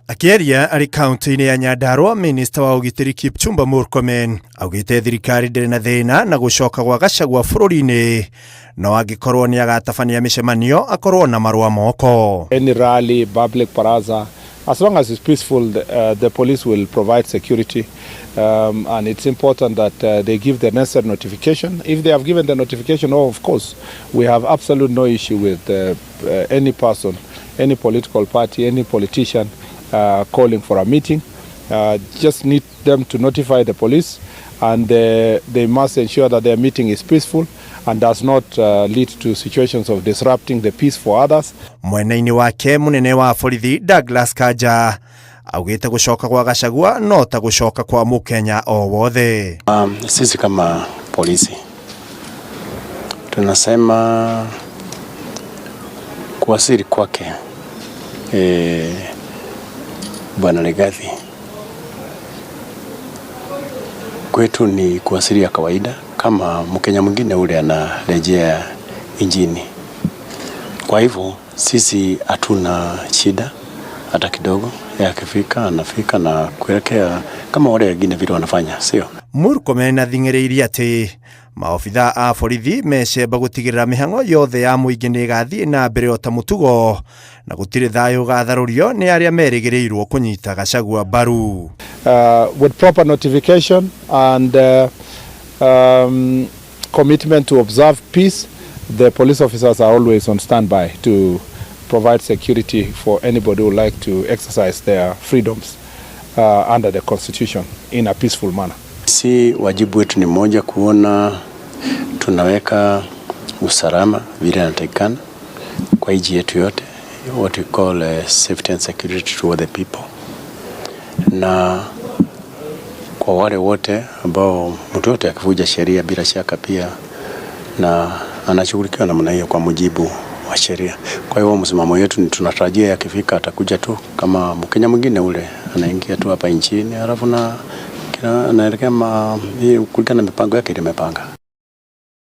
Akĩaria arĩ kaunti-inĩ ya Nyandarua, minista wa ũgitĩri Kipchumba Murkomen augĩte thirikari ndĩrĩ na thĩna na gũcoka gwa Gachagua bũrũri-inĩ, no angĩkorwo nĩ agatabania mĩcemanio akorwo na marũa moko. Any rally, public baraza, as long as it's peaceful, the police will provide security, and it's important that they give the necessary notification. If they have given the notification, oh, of course, we have absolutely no issue with any person, any political party, any politician calling for a meeting. Just need them to notify the police, and they must ensure that their meeting is peaceful and does not lead to situations of disrupting the peace for others. Mwena-inĩ wake, mũnene wa borithi Douglas Kanja augĩte gũcoka gwa Gachagua no ta gũcoka kwa mũkenya o wothe. Sisi kama polisi tunasema kuwasili kwake Bwana Rigathi kwetu ni kuwasili ya kawaida kama Mkenya mwingine ule anarejea nchini. Kwa hivyo sisi hatuna shida hata kidogo, akifika anafika na kuelekea kama wale wengine vile wanafanya, sio? Murkomen athing'ĩrĩirie atĩ maobitha a borithi mecemba gũtigĩrĩra mĩhang'o yothe ya mũingĩ nĩ ĩgathiĩ na mbere o ta mũtugo na gũtirĩ thayũ ũgatharũrio nĩ arĩa merĩgĩrĩirwo kũnyita Gachagua mbaru. With proper notification and commitment to observe peace, the police officers are always on standby to provide security for anybody who would like to exercise their freedoms under the constitution in a peaceful manner. Si wajibu wetu ni moja kuona tunaweka usalama vile inatakikana kwa nchi yetu yote, what we call safety and security to all the people, na kwa wale wote ambao mtu yote akivunja sheria bila shaka pia na anashughulikiwa namna hiyo kwa mujibu wa sheria. Kwa hiyo msimamo wetu ni tunatarajia akifika atakuja tu kama Mkenya mwingine ule anaingia tu hapa nchini, halafu na anaelekea kulingana na mipango yake ile imepanga.